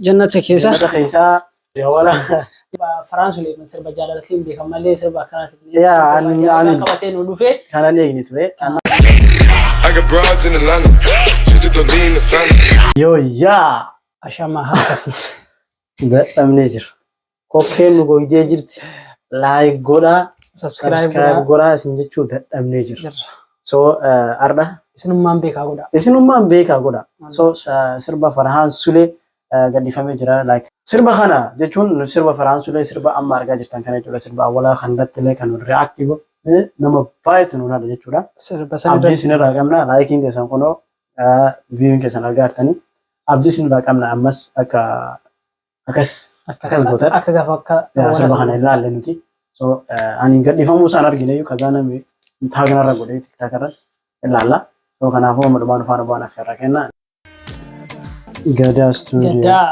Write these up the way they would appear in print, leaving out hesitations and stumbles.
Jannata keessa. Jannata keessaa wala. Farhaan Suleeman sirba jaalalatiin beekan malee sirba akkanaatiin Yaa, sirba jaalalaa qabatee nu dhufe. Kanan eegne ture. I got broads in Atlanta. Just to lean the family. Yoo yaa Ashamaa harka fuute. Dadhabnee jira. Kokkeen nu goydee jirti. Like godhaa. Subscribe Subscribe godhaa. godhaa isin jechuu dadhabnee jira. Jirra. So arda Isinummaan beekaa godhaa. Isinummaan beekaa godha. So sirba Farhaan Sulee gadhiifamee jira. Like sirba kana jechuun nu sirba Farhaan Sulee sirba amma argaa jirtan kana jechuudha. Sirba awwalaa kan irratti illee kan react nama baay'eetu nuun haadha jechuudha. Sirba san Abdii irratti isinirraa qabna. Likeiin keessan kunoo viewin keessan argaa jirtanii. Abdii isinirraa qabna ammas akka akkas akkas gootan. Akka gaafa akka Yaa, sirba kana ilaalle nuti. So ani gadhiifamuu isaan argine iyyuu kagaa namni taagnarra godhee TikTokarra ilaalla. So kanaafuu amma dhumaan faana bu'aan affeerraa kenna. Gadaa studio. Gadaa.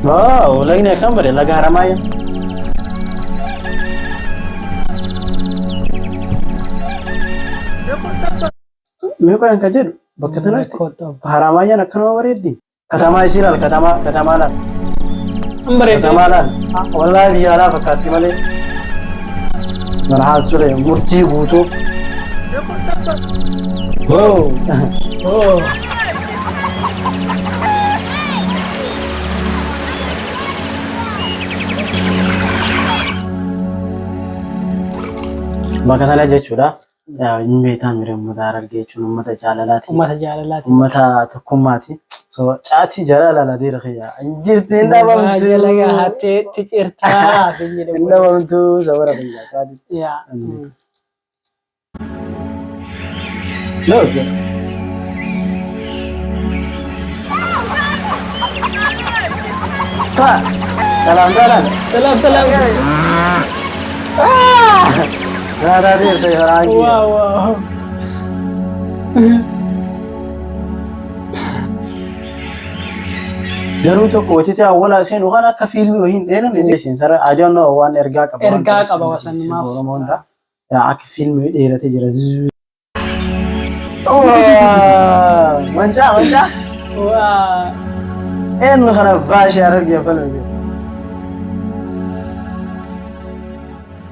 Wow, lagni akkam bare laga Haramaaya. Mee qoyan kan jedhu bakka tanatti Haramaayyaan akkanuma bareeddi. Katamaa isii laal, katamaa katamaa laal. Hin bareeddi. Katamaa laal. Wallaahi biyya alaa fakkaatti malee. Farhaan Sulee murtii guutuu. Wow. Oh. Bakka sana jechuudha. Hin beektaa mire uummata Harargee jechuun uummata jaalalaati. Uummata jaalalaati. Uummata tokkummaati. So caatii jaalala ladeera kiyya. Hin jirti hin dhabamtu. Jala gahattee ticirtaa siin jedhe. Hin dhabamtu sabara kiyya caatii. Yaa. Look. Ta. Salaamtaa laala. Salaam salaam. Raataa deemtee faraan kiyya. Wow. Garuu tokko wajjiti awwalaa seenu kan akka fiilmii wayii hin dheeran inni seensara I don't know waan ergaa qaba. waan Ergaa ta'eef qaba sirbi wasannumaaf. Oromoo hundaa yaa akka fiilmii wayii dheeratee jira. Mancaa mancaa Waa. Eenyu kana baashee Harargee falme jiru.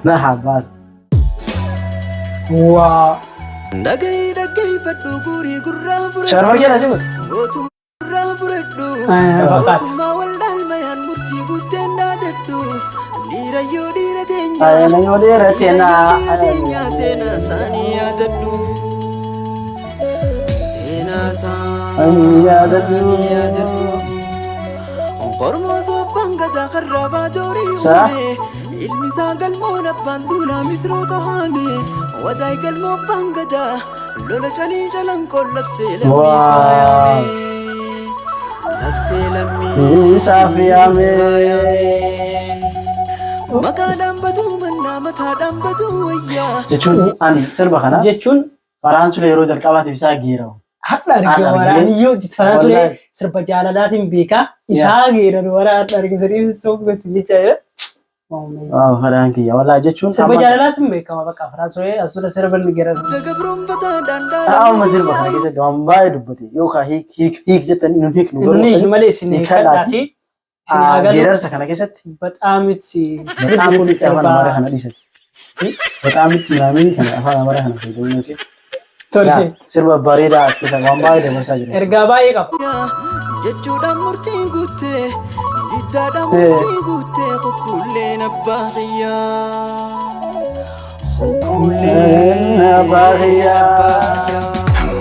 Baha baas. Waa. Dhagahi dhaggeeffadhu guurii gurraa fudhadhu. Sharmarkeen asii kun. Gootummaa fudhadhu. Fakkaata. Gootummaa waldaalmayaan murtii guuteen dhaadadhu. Dhiirayyoo dhiira teenya. Ayyaana dhiira teenaa. Dhiirayyoo dhiira teenya seenaa isaanii yaadadhu. Seenaa isaanii Yaadadhu. yaadadhu. Kormoo sobbaan gadaa karraa baadoorii Saa? uume. Ilmi isaa galmoon abbaan duulaa misroota haame. Wadaay galmoo abbaan gadaa lola calii calan labsee lammii isaa yaame. Labsee lammii Isaaf yaame. isaa yaame. Maqaadhaan baduu mannaa mataadhaan baduu wayyaa. Jechuun ani sirba kana Jechuun Farhaan Sulee yeroo jalqabaatiif isaa geeramu. Hadha arge Hadha arge. waraan iyyuu Farhaan Sulee Wallahi. sirba jaalalaatiin beekaa isaa geeran waraan hadha arge sirbi suuf gochi jecha jedha. Waaw Farhaan kiyya wallaahi jechuun Sirba amma jaalalaatiin beekama bakka Farhaan Sulee asuma sirba inni geeran. Gabroonfataadhaan amma sirba kana keessatti waan baay'ee dubbate yookaan hiik hiik hiik jettanii nu hiiknu garuu Inni hiiki malee isin hiikadhaati. hiikadhaati. Isin haa galu. Geerarsa kana keessatti በጣም sirbi በጣም kun itti afaan Amaaraa sirba kana dhiisati. በጣም itti maamii kana afaan Amaaraa kana fayyadamu yookiin tolte. Sirba bareedaa as keessa waan baay'ee dabarsaa jira. Ergaa baay'ee qaba. Jechuudhaan murtii guuttee diddaadhaan murtii guuttee kukkulleen abbaa kiyyaa. Kukkulleen Abbaa kiyyaa.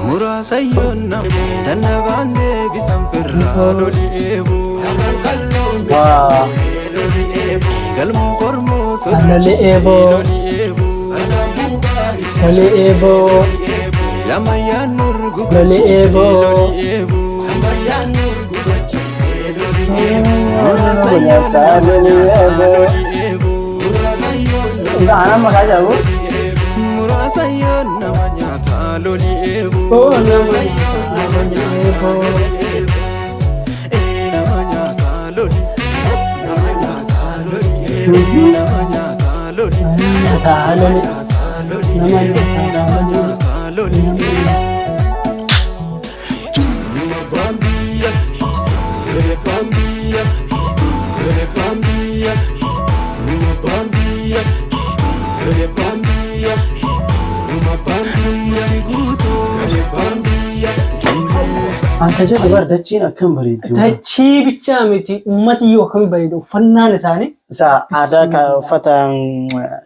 Muraasa yoonna dannabaan deebisan firraa loli eeboo. Waa. Galmoo kormoo Loli eeboo. loli eeboo. Loli eeboo. Lamayyaan nurgu Loli eeboo. loli eeboo. Nyaata loli eeboo. Anaan maqaa jedhamu Muraasa yoon nama nyaata loli eeboo. Oh, nama nyaata eeboo. Ee nama nyaata loli. Nama nyaata loli. Ee nama nyaata loli. Nyaata loli. Nama Ee nama nyaata nyaata loli. Nama baambiya. An ka jedhu bar dachiin akkam bareeddi. Dachii bichaa miti, ummati yoo akkamii bareedu, uffannaan isaanii. Isa aadaa ka uffata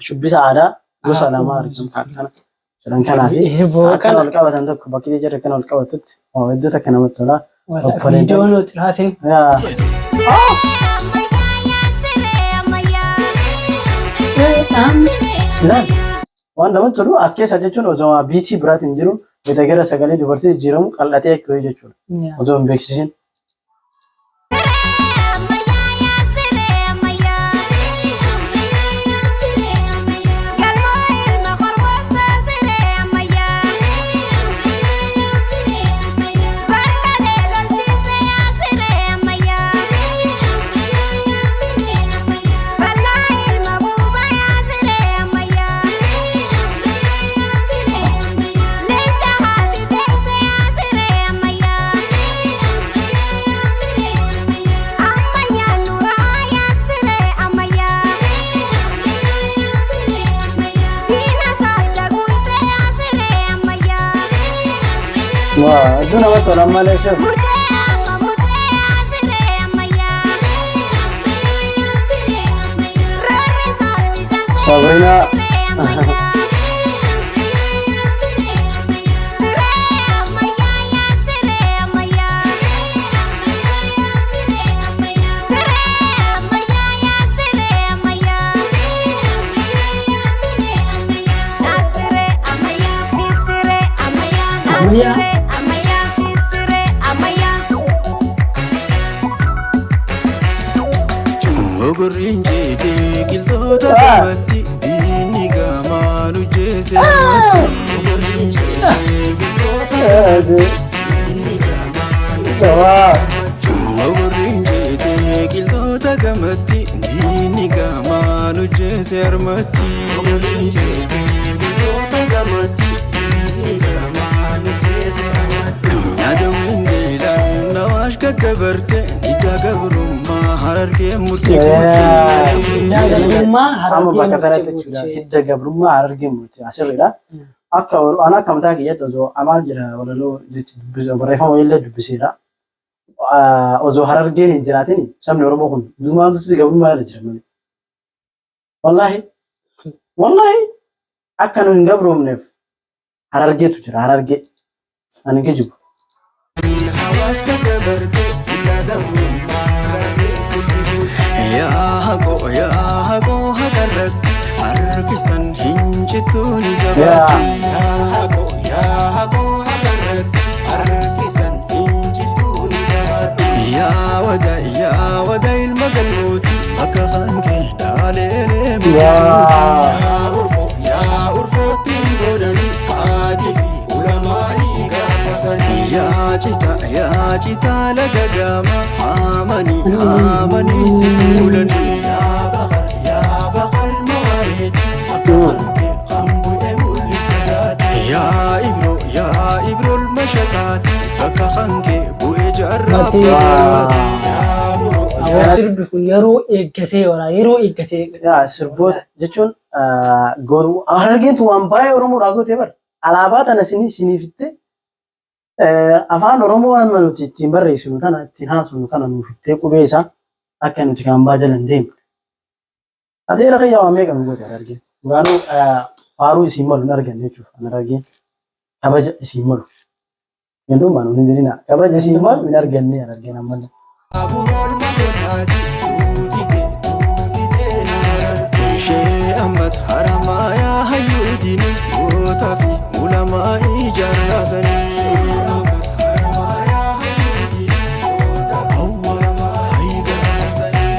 shubbisa aadaa gosa lama argamu kan kana jedhan kanaa fi Eeboo akkana kana. wal qabatan tokko bakki jarri kana wal qabatutti iddoo takka namatti tola. Babbareedan. Viidiyoon xiraasin. Yaa. Ilaal, waan namatti tolu as keessa jechuun osoo beatii biraatiin jiru bita gara sagalee dubartii jijjiiramu qal'atee akka wayii jechuudha. Osoo hin beeksisin. Waa hedduu namatti tola ammallee sheef. Sabrina. Ammayyaa. Ogorriin jeetee qilxoota qabatti diinni gamaan hojjeese Ogorriin jeetee qilxoota Waa. Ogorriin jeetee qilxoota gamatti diinni gamaan hojjeese harmatti Ogorriin jeetee qilxoota gamatti diinni gamaan hojjeese harmatti Nyaata windeelaan nawaash gaggabarte diddaa gabrummaa Harargee murtii Yeah. Hiddaa gabrummaa Amma Harargee bakka kanatti murtii jechuudha. guutee. Hidda gabrummaa Harargee murtii asirriidha. Akka an akka mataa kiyyatti osoo amaal jedha walaloo jechi dubbisu barreeffama illee dubbiseera. Osoo Harargeen hin jiraatin sabni Oromoo kun duumaatutti gabrummaa irra jira malee. Wallaahi, wallaahi, akka nu hin gabroomneef Harargeetu jira, Harargee. Ani kijibu. Hawaash gaggabarte diddaa gabrummaa Harargee murtii guutee. Yaa haqoo, yaa haqoo, haqarratti harkisan hin cittuu ni jabaatti. Yaa haqoo, yaa haqoo, haqarratti harkisan hin cittuu ni jabaatti. Yaa wada, yaa wada, ilma galmooti bakka hankee dhaaleelee Yaa. Yaa urfoo, yaa urfootti hin godhani haadii fi ulamaa'ii gaafasanii. Yaa cita, yaa cita, laga gama haamanii haamanii si tuulanii. Yaa bakar, yaa bakar, mawareeti akka hankee kan bu'e mul'isu daati. Yaa ibro, yaa ibrool mashaqaati bakka hankee bu'e jaarraa Mati. baati. Yaa muro. Awwaal sirbi kun yeroo eeggatee wala yeroo eeggatee. Yaa, sirboota jechuun Harargeetu waan baay'ee Oromoodhaa gootee bara. Alaabaa tana sinii siniifittee afaan Oromoo waan nuti ittiin barreessinu kana ittiin haasofnu kana nuuf fittee qubee isaa akka nuti kaambaa jala hin deemne. Adeera kiyya waan meeqa nu goote Harargeen. Duraanuu faaruu isiin malu hin arganne jechuuf Harargeen kabaja isiin malu. Heddumaan hin dirina kabaja isiin malu hin arganne Harargeen ammallee. Aburool magotaati tuutite tuutite naarar. Ishee ammat haramayaa hayyuudini gootaa fi ulamaa ijaarraasanii. Ishee ammat haramayaa hayyuudini gootaa fi ulamaa ijaarraasanii.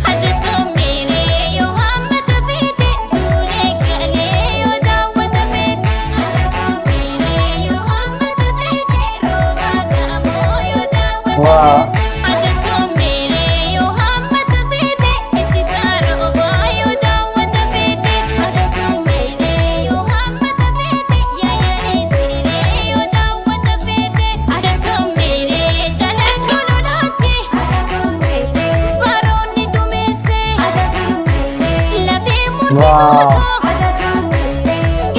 Hadda soomeree yoo hammata feete duudee galee yoo daawwata feete. Hadda soomeree yoo hammata feete roobaa gaamoo yoo daawwata feete. Hadda soomeree yoo hammata feete ittisaa roobaa yoo daawwata feete. Hadda soomeree yoo hammata feete yaayanii siree yoo daawwata feete. Hadda soomeree jala gololaatti. Hadda soomeree. Baroonni dumeesse lafee murtii guutuu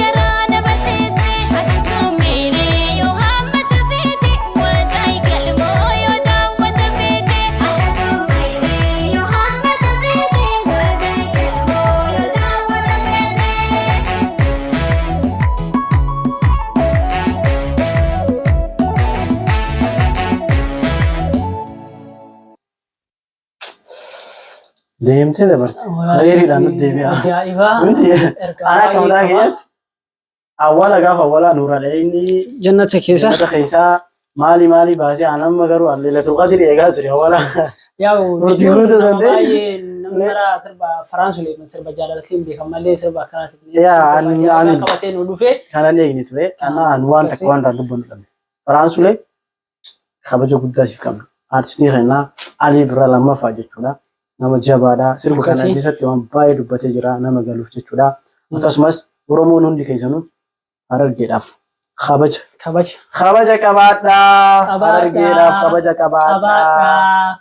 garaana balleesse. Soomeree yoo hammata feete. Deemtee dabarte. Khayriidhaan nutti deebi'a. Ajaa'iba. Miti Ergaa ana akka baay'ee mataa qaba. keenyatti awwaala gaafa awwaalaa nuura inni Jannata keessa. jannata keessaa maali maali baasee an amma garuu Lailatul Qadri eegaa ture awwaala. Yaa'u Murtii jechuun guutuu nama dandeenye. baay'ee namni mara sirba Farhaan sirba jaalalatiin beekamu malee sirba akkanaatiin Yaa, sirba jaalalaa qabatee nu dhufe. Kanan eegne ture. Kana an waan takka waan irraa dubbannu dhabne. Farhaan Sulee kabaja guddaa siif qabna. Artistii keenyaa Alii Birraa lammaffaa jechuudha. Nama jabaadha. Sirba kana keessatti waan baay'ee dubbatee jira nama galuuf jechuudha. Akkasumas Oromoon hundi keessanuu Harargeedhaaf kabaja. Kabaja. Kabaja qabaadhaa. Qabaadhaa. Harargeedhaaf kabaja qabaadhaa. Qabaadhaa.